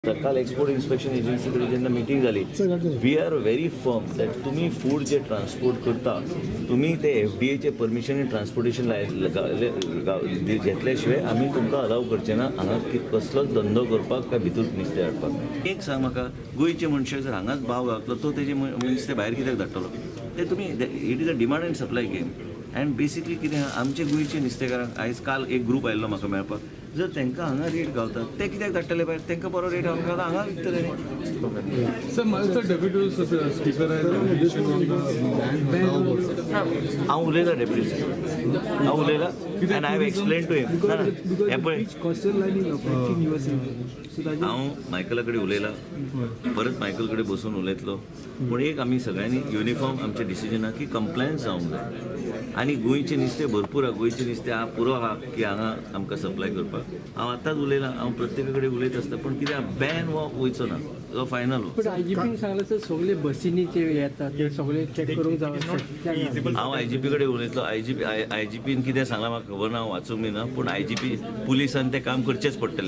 काल export inspection agency कडेन जेन्ना मिटींग जाली, we are very firm that तुमी फूड जे ट्रान्सपोर्ट करता तुमी ते एफडीएचे परमिशन ट्रान्सपोर्टेशन घेतल्या शिवाय आमी तुमकां अलाव करचे ना हांगा कसलोच धंदो करपाक काय भितर नुस्तें हाडपाक. एक सांग म्हाका, गोंयचे मनशाक जर हांगाच भाव घातलो तो तेजे नुस्तें भायर कित्याक धाडटलो? ते तुमी it is a demand and supply game. And basically कितें आहा, आमचे गोंयचे नुस्तेकारांक आयज काल एक ग्रूप आयिल्लो म्हाका मेळपाक, जर तांकां हांगा रेट गावता ते कित्याक धाडटले भायर? तांकां बरो रेट हांगा हांगा विकतले न्ही. हांव उलयलां डेप्युटी, हांव उलयलां and I have explain to him. ना हें पळय, हांव मायकला कडेन उलयलां, परत मायकल कडेन बसून उलयतलो. पूण एक आमी सगळ्यांनी युनिफॉर्म आमचें डिसिजन आहा की कंप्लायन्स जावंक जाय. आनी गोंयचें नुस्तें भरपूर आहा, गोंयचें नुस्तें आहा पुरो आहा की हांगा आमकां सप्लाय करपाक. हांव आतांच उलयलां, हांव प्रत्येका कडेन उलयत आसता, पूण कितें बॅन हो वयचो ना, तो फायनल हो. पूण आयजीपीन सांगलां सर, सगळे बसींनी जे येतात ते सगळे चॅक करूंक जाय. हांव आयजीपी कडेन उलयतलो. आयजीपीन कितें सांगलां म्हाका खबर ना, हांव वाचूंक बी ना, पूण आयजीपी पुलिसान तें काम करचेंच पडटलें.